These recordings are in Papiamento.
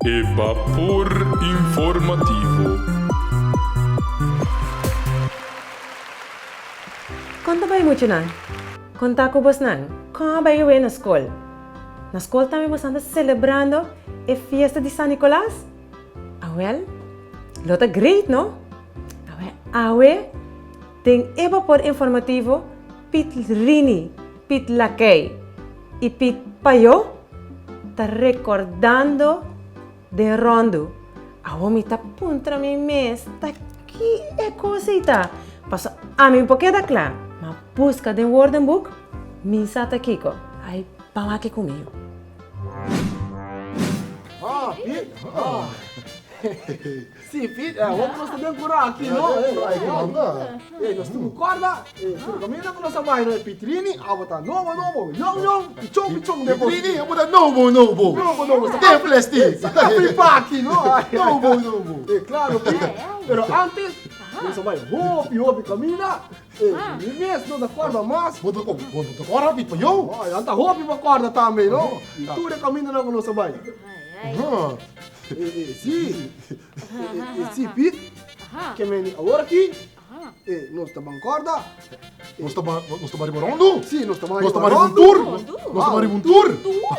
E bapor informativo. Kon ta bai muchanan? Kon ta ku bosnan? Kon a bai awe na skol? Na skol tambe bosan ta selebrando e fiesta di San Nikolas? Awel, lo ta great no? Awel, awe den e bapor informativo Piet Rini, Piet Lakei i Piet Payo ta rekordando den ròndu. Awor mi ta puntra mi mes ta ki e kos ei ta, paso ami por keda kla, ma buska den woordenboek mi sa ta kiko. Ai ban wak ku mi. Ah, Piet. Ah. Sí, Piet, eh, hopi nos ta den kura aki, no? Eh, nos tin ku kòrda, eh, tur kaminda ku nos a bai, no? E Pietrini abo ta nobo, nobo, yong, yong, pichon, pichon den bos. Pietrini abo ta nobo, nobo. Nobo, nobo. Den plastic. Saka fripa aki, no? Nobo, nobo. Eh, klaro, Piet. Pero antes, nos a bai hopi, hopi kaminda. Eh, mi mes no ta kòrda mas. Bo ta bo ta kòrda, Piet, pa jou? Oh, nan ta hopi pa kòrda tambe, no? Tur e kamindanan ku nos a bai. Aha. Sí, sí, Piet. Ke meni awor aki, nos ta ban kòrda. Nos ta ban, nos ta ban riba rondu? Sí, nos ta ban Nos ta riba ban riba un rondu. tur. Nos ta ban riba un tur.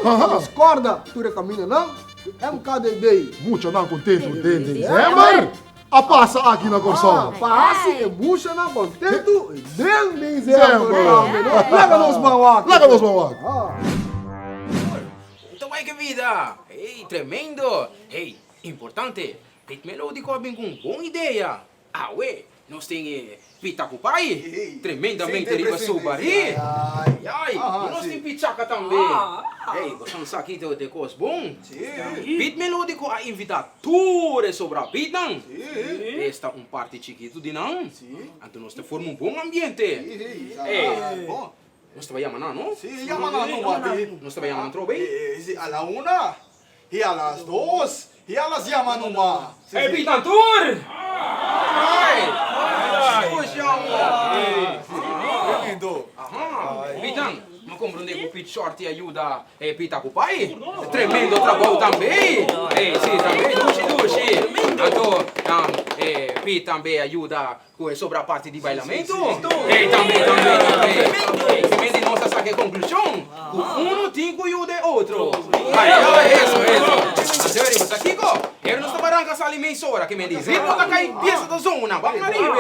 Nos kòrda tur e kamindanan ku MKDD. Muchanan kontentu den desèmber a pasa aki na Kòrsou. Ah, pa hasi e muchanan kontentu den desèmber tambe, no? Laga nos ban wak. Laga nos ban wak. Ta bai ke vida! Hey, tremendo! Hey, importante! Pit Melodico a bin ku un bon idea! Awe, nos tin e Pita ku Pai tremendamente riba su barí! Ai, i nos tin Pichaka tambe! Hey, boso sa ki ta e kos bon? Pit Melodico a invitá tur e sobra pitnan! Esta un parti chikitu di nan, anto nos ta forma un bon ambiente! Hey! Nos ta bai yama nan, no? Sí, yama nan no, papi. Nos ta bai yama nan trobe? Sí, a la una, i a las dos, i a las yama numa. Sí, sí. Pitan tur! Ai! Shushi, amo! Tremendo. Aha. Pitan, mi a komprondé ku Pit Shorty a yuda e Pita ku Pai. Tremendo trabou tambe! Ey, sí, tambe. Dushi, dushi. Anto, Pit tambe a yuda Ku e sobra parti di bailamentu. Ey, tambe, tambe, tambe. Ey, kimen di nos a saka e konklushon ku unu tin ku yuda e otro. Ay, ay, eso, eso. Anto riba sa kiko? Hero nos ta baranka sali meisora, kimen di ritmo ta kai piesa ta zona. Bam na riba.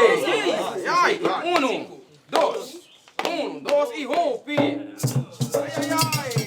Ay, unu, dos, unu, dos i hopi. Ay, ay, ay.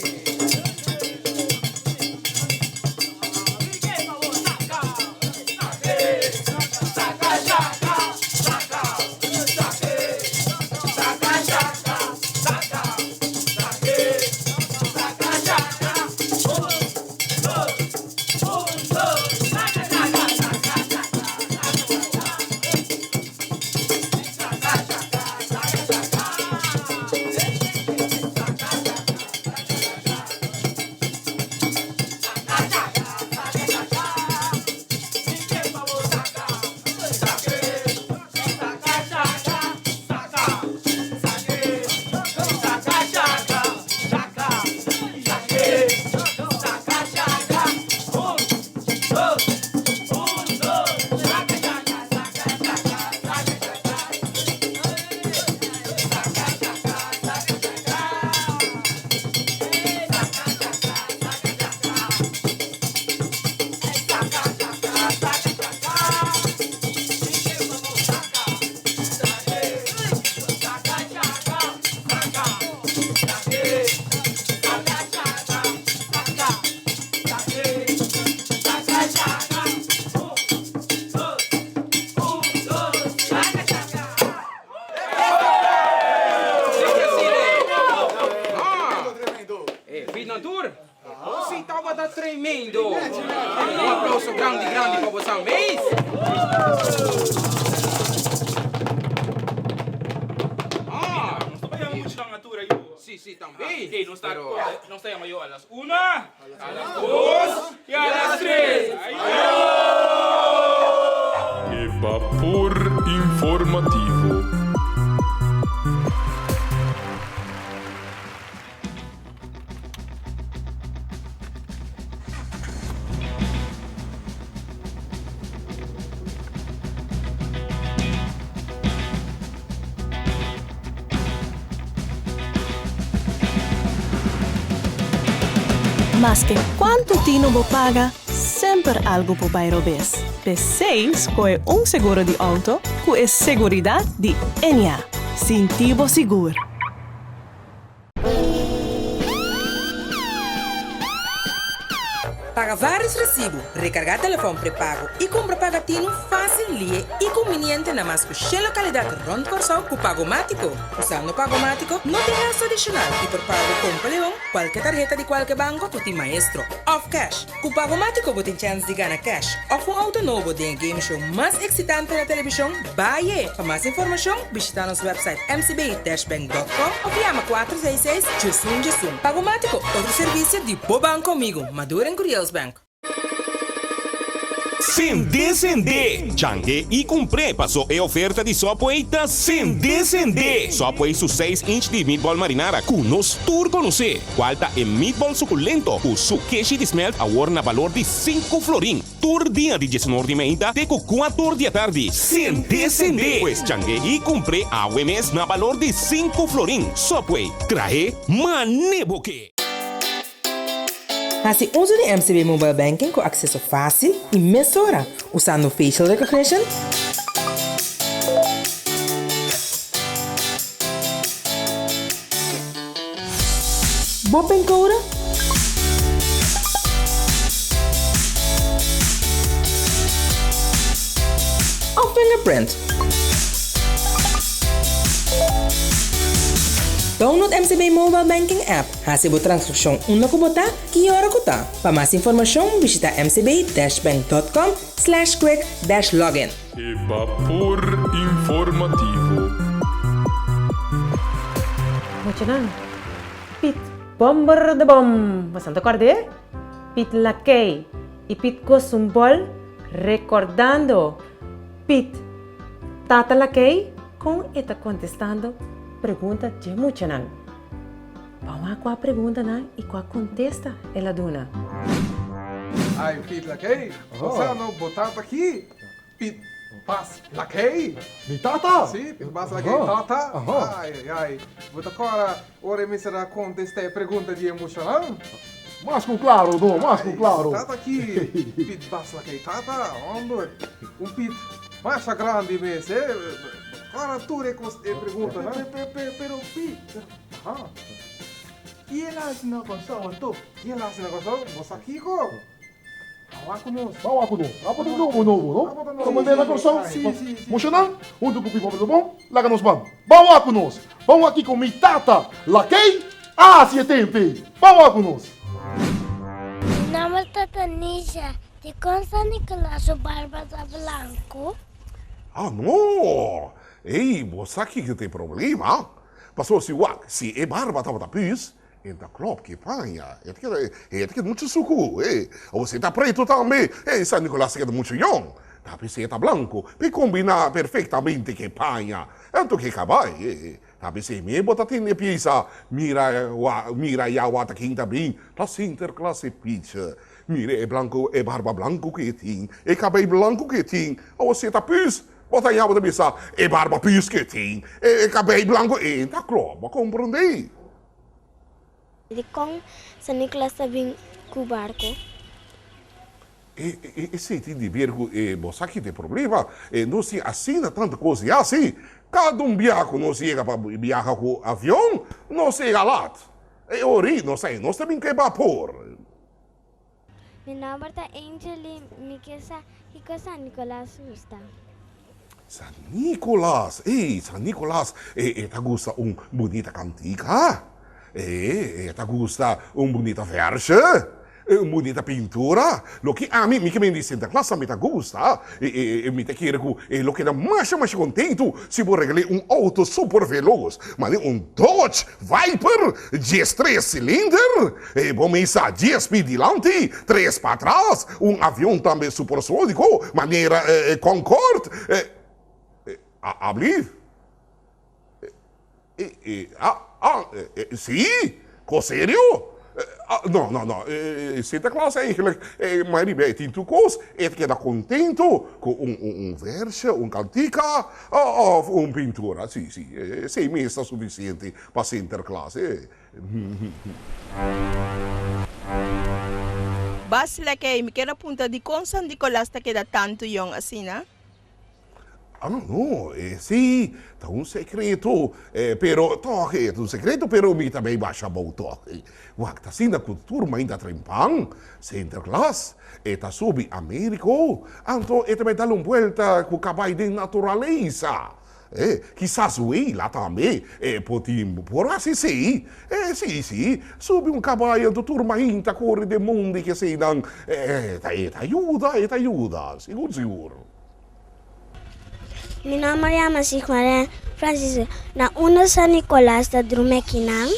Si tabata tremendo! Un aplauso grandi grandi pa boso mes! Si, si, tambe. Pero nos ta yama yo a las una, a las dos y a las tres. E bapor informativo. Maske kuantu tinu bo paga, semper algu por bai robes. P'esei skohe un seguro di outo ku e seguridat di Ennia. Sinti bo sigur! Paga vários resibu, rekargá telefòn prepago i kumpra pagatinu fásil, lihe i kumbiniente na mas ku shen lokalidat rònt Kòrsou ku Pagomátiko. Usando Pagomátiko no tin gastu adishonal i por paga bo kompra leon, kualke tarheta di kualke banko ku tin Maestro òf kèsh. Ku Pagomátiko bo tin chèns di gana kèsh òf un outo nobo den e game show mas eksitante na televishon, Baie! Pa mas informashon, bishitá nos wèpsait mcb-bank.com òf yama 466 11 11. Pagomátiko, otro servisio di bo banko amigu, Maduren Curiels Bank. Sende sende! Change i kumpr'é paso e oferta di Subway ta sende sende! Subway su seis inch di meatball marinara ku nos tur konosé, kual ta e meatball sukulento ku su keshi di smelt awor na balor di sinku florin tur dia di diesunor di meinta te ku kuator di atardi. Sende sende! Pues change i kumpr'é awe mes na balor di sinku florin. Subway, trahe mane bo ke! Hasi uso di MCB Mobile Banking ku akseso fásil i mesora usando facial recognition, bo pincode òf fingerprint. Download MCB Mobile Banking app. Hasi bo transakshon unda ku bo ta, ki ora ku ta. Pa mas informashon bishita mcb-bank.com slash quick dash login. E bapor informativo. Muchanan, Piet Bomber de Bom! Bosan ta kòrd'é? Piet Lakei i Piet Kosumbòl rekòrdando Piet Tata Lakei kon e ta kontestando pregunta dje muchanan. Pa wak kua preguntanan i kua kontesta el a duna. Ai Piet Lakei, bo sa no bo tata ki Piet Bas Lakei? Mi tata? Si, Piet Bas Lakei tata. Ai ai ai, bo ta kòrda ora e mester a kontesta e pregunta di e muchanan? Mas ku klaro no, mas ku klaro. Ai, tata ki Piet Bas Lakei tata, hòmber, un Piet masha grandi mes, e. Bo ta kòrda tur e preguntanan? Pero Piet. Aha. Ki el hasi na Kòrsou anto? Ki el hasi na Kòrsou? Bo sa kiko? Awa ku nos. Awa ku nos. Abo ta nobo nobo, no? Abo ta nobo. Ta manera na Kòrsou? Si, si, si. Moshonan, huntu ku Pipo Bom, laga nos ban. Ban wak ku nos. Ban wak kiko mi tata Lakey a hasi e tempu ei. Ban wak ku nos. Mi nomber ta Tanisha. Dikon San Nicolas su barba ta blanku? Ah no! Ey, bo sa kiko ta e problema? Pasobra si wak, si e barba tabata pus, e ta klop ki paña. E ta keda, e ta keda muchu suku, e. Awor si e ta pretu tambe, e San Nicolas ta keda muchu yòn. Ta p'esei e ta blanku, p'e kombiná perfektamente ku e paña. Anto ke kabai, e. Ta p'esei mi bo ta tende piensa, mira wa, mira ya wak ta kin ta bin, ta Sinterklaas e picha. Mira e blanku, e barba blanku ku e tin, e kabei blanku ku e tin. Awor si e ta pus, Bo ta yama ta bisa e barba pis ke tin, e kabei blanku e ta klop, bo komprendé? Dikon San Nicolas ta bin ku barko? E esei tin di ber ku e bo sa kita e problema, e nos tin asina tantu kos di hasi, kada un biaha ku nos yega pa biaha ku avion, nos yega lat, e ori nos ta nos ta bin ku e bapor. Mi nomber ta Angeline, mi ke sa kiko San Nicolas gusta. San Nicolas, ey, San Nicolas, e e ta gusta un bunita kantika, e e ta gusta un bunita versje, un bunita pintura, loke ami, mi ke men di Sinterklaas tambe ta gusta, e e mi ta kere ku e lo keda masha masha kontentu si bo regal'é un outo super veloz, mane un Dodge Viper diestres silinder. E bo mesa dies pi dilanti, tres patras, un avion tambe supersonico, manera Concorde. Ablief? Si? Ko serio? No, no, no, Sinterklaas eigenlijk, maar riba e tin tur kos, e ta keda contento cu un versje, un cantica of un pintura. Si, si, esey mes ta suficiente pa Sinterklaas. Bas Lakey, mi kier a puntra dikon San Nicolas ta keda tantu yong asina? Ah no, esei ta un sekreto, pero tòg e ta un sekreto pero mi ta bay basha abou tòg. Wak ta asina ku tur mainta trempan, Sinterklaas e ta subi Ameriko, anto e ta bay dal un buelta ku kabay den naturalesa. E, kisas Weila tambe e por tin por hasi esei. E, si, si, subi un kabai anto tur mainta kore den mondi ku eseinan, e ta e ta yuda, e ta yuda, sigur sigur. Mi nomber yama Sigmaren Francisco. Na unda San Nicolas ta drumi akinan?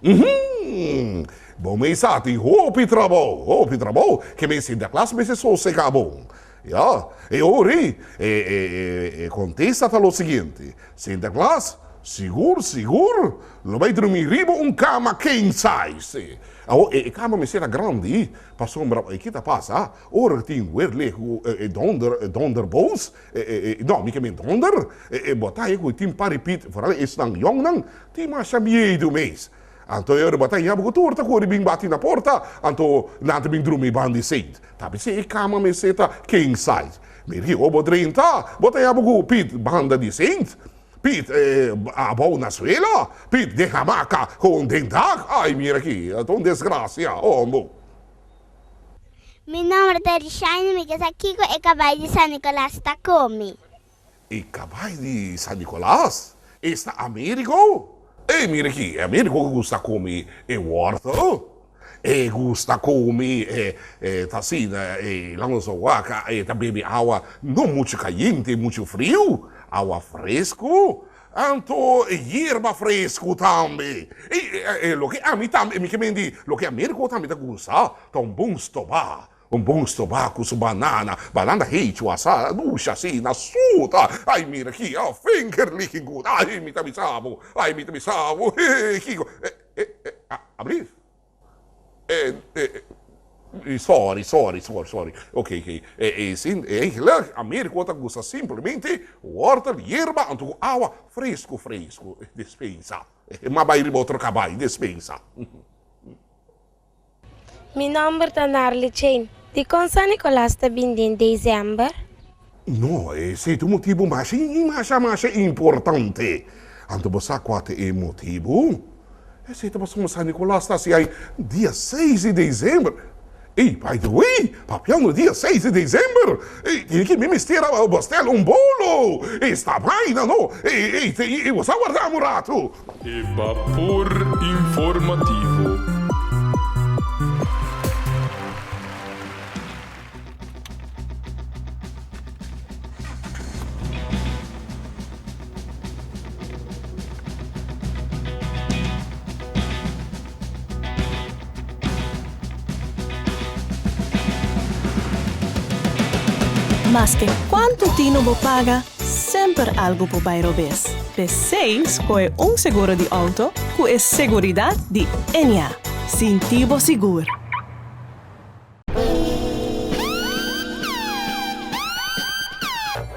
Uhum! Bo mesa tin hopi trabou, hopi trabou, ke men Sinterklaas mester sosega bon. Ya, e ori, e, e, e, e kontesta ta lo siguiente, Sinterklaas, sigur, sigur, lo bai drumi riba un kama king size. Awor, e, e kama mester ta grandi, pasobra e ke ta pasa, ora ku tin weer leh ku e, e donder, e donderboos, e, e, e, no, mi ke men donder, e, e botaya ku tin paripit, foral esnan yòngnan, tin masha miedu mes. Anto e ora bo ta yama ku tur ta kore bin bati na porta, anto nan ta bin drumi banda di Sint. Ta bis'é e kama mester ta king size. Mira ki ora bo drenta, bo ta yama ku Piet banda di Sint. Piet abou na suela, Piet den hamaka kon den dak. Ai mira ki, ta un desgrasia, hombo. Mi nomber ta Rishaina, mi ke sa kiko e kabai di San Nicolas ta kome. E kabai di San Nicolas esta Americo? Ey mira aki, e Americo ku gusta kome e wortel, e gusta kome e e ta asina e laga nos wak e ta bebe awa no muchu kayente muchu friu, awa fresku, anto yerba fresku tambe. E e loke ami tambe mi ke mindi loke Americo tambe ta gusta ta un bon stobá. Un bon stobá ku su banana, banana hechu asá, dushi asina, suta, ai mira aki, oh, finger licking good, ai mi ta bisa bo, ai mi ta bisa bo, he kiko, eh, eh, eh, ablief? Eh, eh, eh, sorry, sorry, sorry, sorry, ok, ok, eh, eh, sin, eigenlijk, Americo ta gusta simplemente wortel, yerba, anto ku awa fresku, fresku, despensa, ma bai riba otro kabai, despensa. Mi nòmber ta Narly Chain. Dikon San Nikolas ta bini den desèmber? No, esei ta un motibu masha masha masha importante. Anto bo sa kua ta e motibu? Esei ta pasobra San Nikolas ta hasi ai dia seis di desèmber. Ey, by the way, papiando di dia seis di desèmber, ey, tin ki mi mester a bestel un bolo. Esta baina no. Ey, ey, bo sa warda un ratu. E bapor informativo. Maske kuantu tino bo paga, semper algu por bai robes. P'esei skohe un seguro di outo ku e seguridat di Ennia. Sinti bo sigur!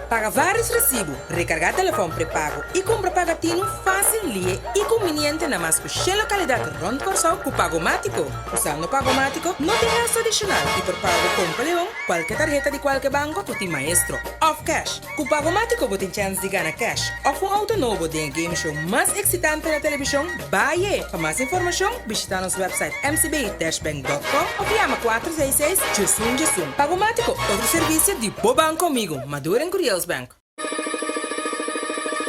Paga vários resibu, rekargá telefòn prepago i kumpra pagatinu fásil, lihe i kumbiniente na mas ku shen lokalidat rònt Kòrsou ku Pagomátiko. Usando Pagomátiko no tin gastu adishonal i por paga ku Kompa Leon, kualke tarheta di kualke banko ku tin Maestro òf kèsh. Ku Pagomátiko bo tin chèns di gana kèsh òf un outo nobo den e game show mas eksitante na televishon, Baye! Pa mas informashon, bishitá nos wèpsait mcb-bank.com òf yama 466 1111. Pagomátiko, otro servisio di bo banko amigo, Maduro en Curiels Bank.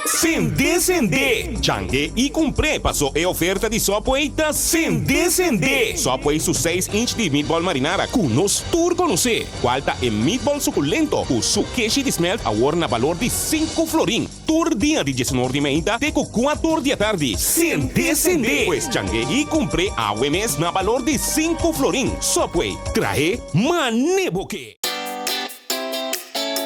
Sende sende! Change i kumpr'é paso e oferta di Subway ta sende sende! Subway su seis inch di meatball marinara ku nos tur konosé, kual ta e meatball sukulento ku su keshi di smelt awor na balor di sinku florin tur dia di diesunor di meinta te ku kuator di atardi. Sende sende! Pues change i kumpr'é awe mes na balor di sinku florin. Subway, trahe mane bo ke!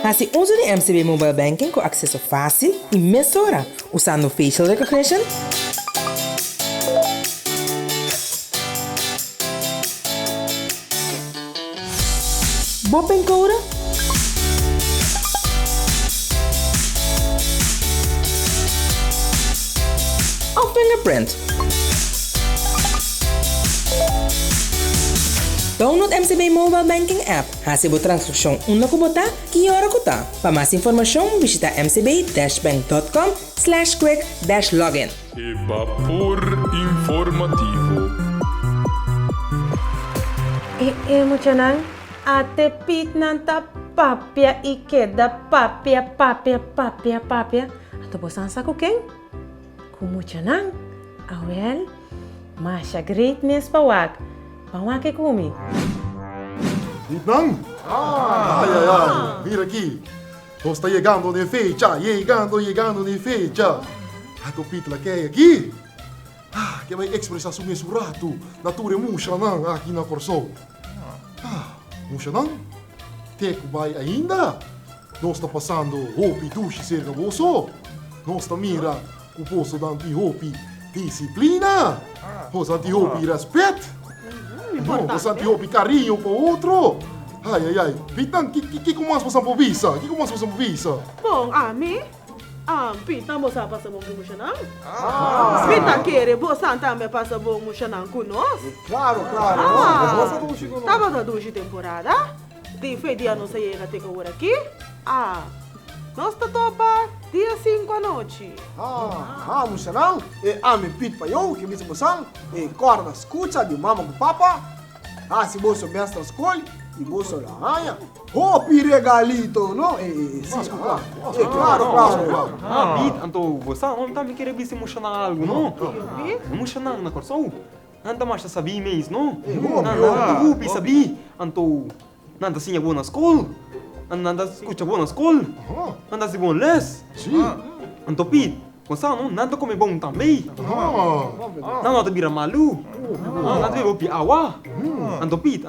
Hasi uso di MCB Mobile Banking ku akseso fásil i mesora usando facial recognition, bo pincode òf fingerprint. Download MCB Mobile Banking app, hasi bo transakshon unda ku bo ta, ki ora ku ta. Pa mas informashon bishita mcb-bank.com slash quick dash login. E bapor informativo. E e muchanan ate pitnan ta papia i keda papia papia papia papia anto bo san sa ku ken? Ku muchanan. Awel masha great mes pa wak. Ban wak e ku mi. Pitnan? Ai ai ai mira aki. Nos ta yegando n'e fecha, yegando, yegando n'e fecha. Ato Pete Lakey aki, ah, ke bai ekspresá su mes un ratu na tur e mushanan aki na Kòrsou. Ah, mushanan, te ku bai ainda? Nos ta pasando hopi dushi serka boso. Nos ta mira ku boso dan tin hopi disiplina, boso dan tin hopi rèspèt. No, boso tin hopi kariño pa otro. Ai, ai, ai. Pitan, kiko mas boso por bisa? Kiko mas boso por bisa? Bon, ami, Pitan, boso a pasa bon ku mushanan? Mi ta kere bosan tambe a pasa bon mushanan ku nos. Klaro, klaro. Tabata dushi temporada. Di fe dia nos a yega te awor aki. Ah, nos ta topa dia sinku anochi. Ah, mushanan, e ami pit pa yo ke bisa bosan, e kòrda skucha di mama ku papa, hasi boso bèst na skol i boso lo haña hopi regalito, no? E, e, e, si, ah, e, klaro, klaro. Ah, Pit, anto bosan no tambe kere bisa mushanan algu, no? E mushanan na Kòrsou. Nan ta masha sabí mes, no? Nan ta hopi sabí. Anto nan ta siña bo na skol. Nan ta skucha bo na skol. Nan ta hasi bon les. Anto Piet, bo sa no, nan ta kome bon tambe. Nan no ta bira malu. Nan ta bebe hopi awa. Anto Piet,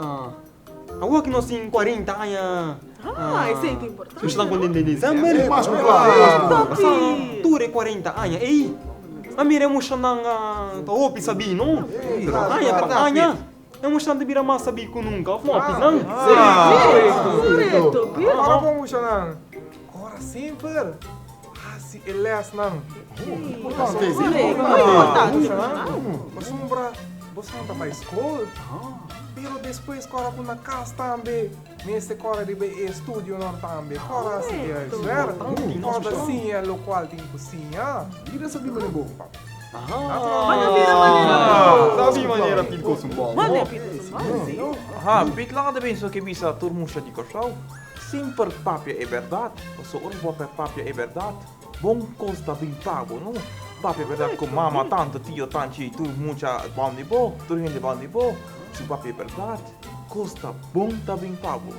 awor ki nos tin kuarenta aña, nos ta konten den desember. Bo sa no, tur e kuarenta aña ei. A mira e mushanan ta hopi sabí, no? Pero aña pa aña, e mushanan ta bira mas sabí ku nunka, òf no, Pisnan? Korekto, Pit. Ora bo mushanan, ora semper hasi e lèsnan. Importante. Importante. Pasobra bo san ta bai skol, pero despues ku ora ku na kas tambe. Mester kòrda riba e estudionan tambe. Kòrda hasi e huiswerk. Kòrda siña lokual tin ku siña. Bira sa bin manera bo. Aha, Piet laga ta pensa ke bisa tur musha di Kòrsou. Semper papia e bèrdat, pasobra ora bo a papia e bèrdat, bon kos ta bin pa bo, no? Papia bèrdat ku mama, tanta, tio, tanchi, tur mucha banda di bo, tur hende banda di bo. Si papia e bèrdat. Kos ta bon ta bin pa bo.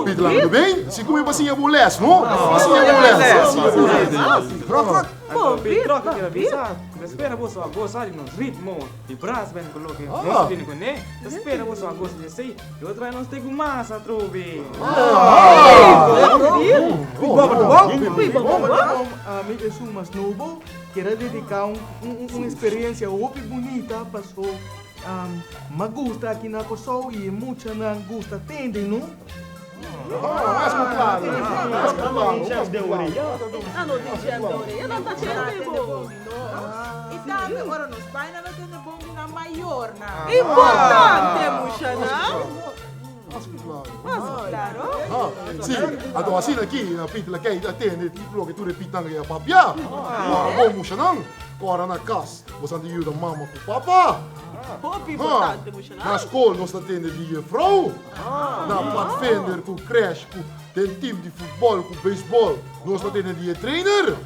Pita la ben, si ku mi pa siña bo les, no? Pa siña bo les. Troca keda bisa, ta spera boso a gosa di nos ritmo di brass band ku loke nos bini kuné. Ta spera boso a gosa di esei i otro aña nos ta ku mas atrobe. Ami esun mas nobo kier a dedica un experiencia hopi bunita paso Ma gusta aki na Kòrsou i e muchanan gusta tende no. I tambe ora nos bai nan lo tende bon di nan mayornan. Importante muchanan. Si, anto asina aki na Piti Lakey a tende loke tur e pitan a papia. Bon muchanan, ora na kas. Boso a yuda mama ku papa. Hopi importante muchanan. Na skol nos ta tende di jefrou. Na padvinder ku crèche ku den team di futbòl ku beisbòl nos ta tende di e trainer.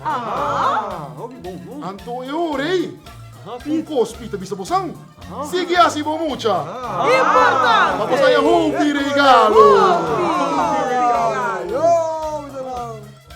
Hopi bon no. Anto e ora ei un kos pi ta bisa bosan, sigui hasi bo mucha. Importante. Pa boso haña hopi regalo. Hopi regalo.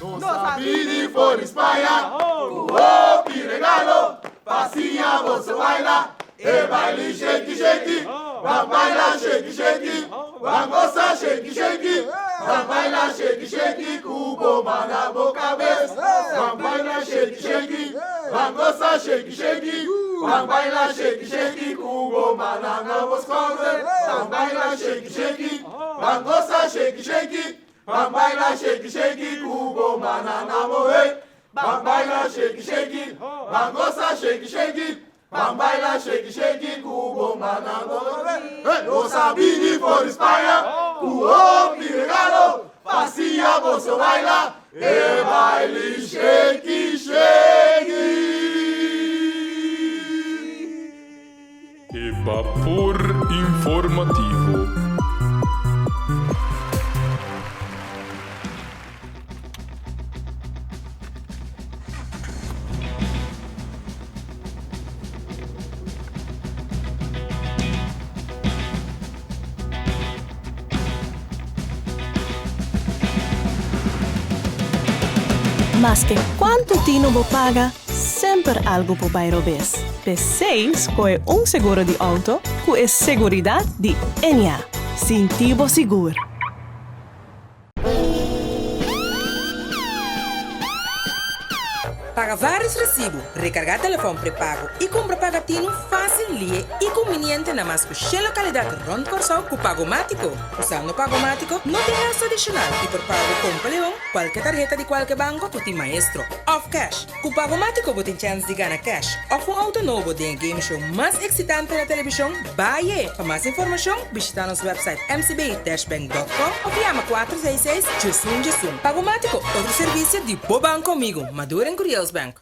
Nos a bini for di Spaña ku hopi regalo pa siña boso baila e baili sheki sheki. Ban baila sheki sheki, ban gosa sheki sheki, ban baila sheki sheki ku bo man na bo kabes. Ban baila sheki sheki, ban gosa sheki sheki, ban baila sheki sheki ku bo man na bo skouder. Ban baila sheki sheki, ban gosa sheki sheki, Ban baila sheki sheki ku bo mana na bo hey. Ban baila sheki sheki, ban gosa sheki sheki. Ban baila sheki sheki ku bo mana na bo hey. Nos a bini for di Spaña ku hopi regalo pa siña boso baila e baili sheki sheki. E Bapor Informativo. Maske kuantu tinu bo paga, semper algu por bai robes. P'esei skohe un seguro di outo ku e seguridat di Ennia. Sinti bo sigur! Paga vários resibu, rekargá telefòn prepago i kumpra pagatinu fásil, lihe i kumbiniente na mas ku shen lokalidat rònt Kòrsou ku Pagomátiko. Usando Pagomátiko no tin gastu adishonal i por paga bo kompra leon, kualke tarheta di kualke banko ku tin Maestro òf kèsh. Ku Pagomátiko bo tin chèns di gana kèsh òf un outo nobo den e game show mas eksitante na televishon, Baie! Pa mas informashon, bishitá nos wèpsait mcb-bank.com òf yama 466 11 11. Pagomátiko, otro servisio di bo banko amigu, Maduro en Curiels Bank.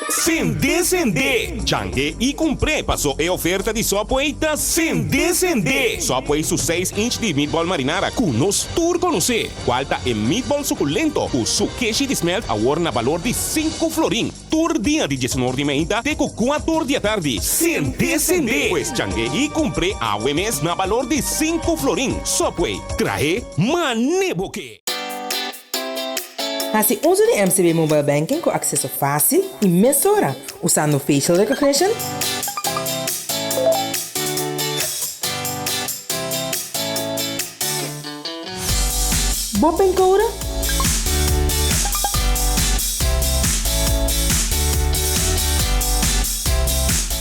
Sende sende! Change i kumpr'é paso e oferta di Subway ta sende sende! Subway su seis inch di meatball marinara ku nos tur konosé, kual ta e meatball sukulento ku su keshi di smelt awor na balor di sinku florin. Tur dia di diesunor di meinta te ku kuator di atardi. Sende sende! Pues change i kumpr'é awe mes na balor di sinku florin. Subway, trahe mane bo ke! Hasi uso di MCB Mobile Banking ku akseso fásil i mesora usando facial recognition, bo pincode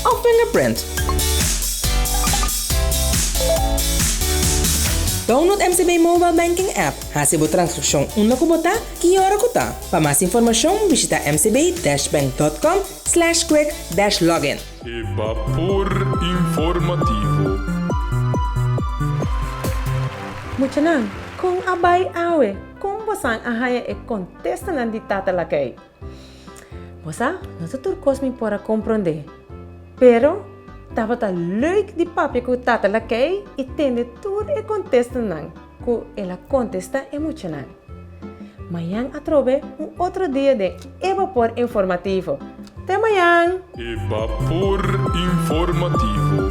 òf fingerprint. Download MCB Mobile Banking app. Hasi bo transakshon unda ku bo ta, ki ora ku ta. Pa mas informashon bishita mcb-bank.com slash quick dash login. E Bapor Informativo. Muchanan, kon a bai awe? Kon bosan a haña e kontestanan di Tata Lakei? Bo sa, no ta tur kos mi por a komprondé. Pero, tabata leuk di papia ku Tata Lakei i tende tur e kontestanan ku el a kontestá e muchanan. Mañan atrobe un otro dia den E Bapor Informativo. Te mañan! E Bapor Informativo.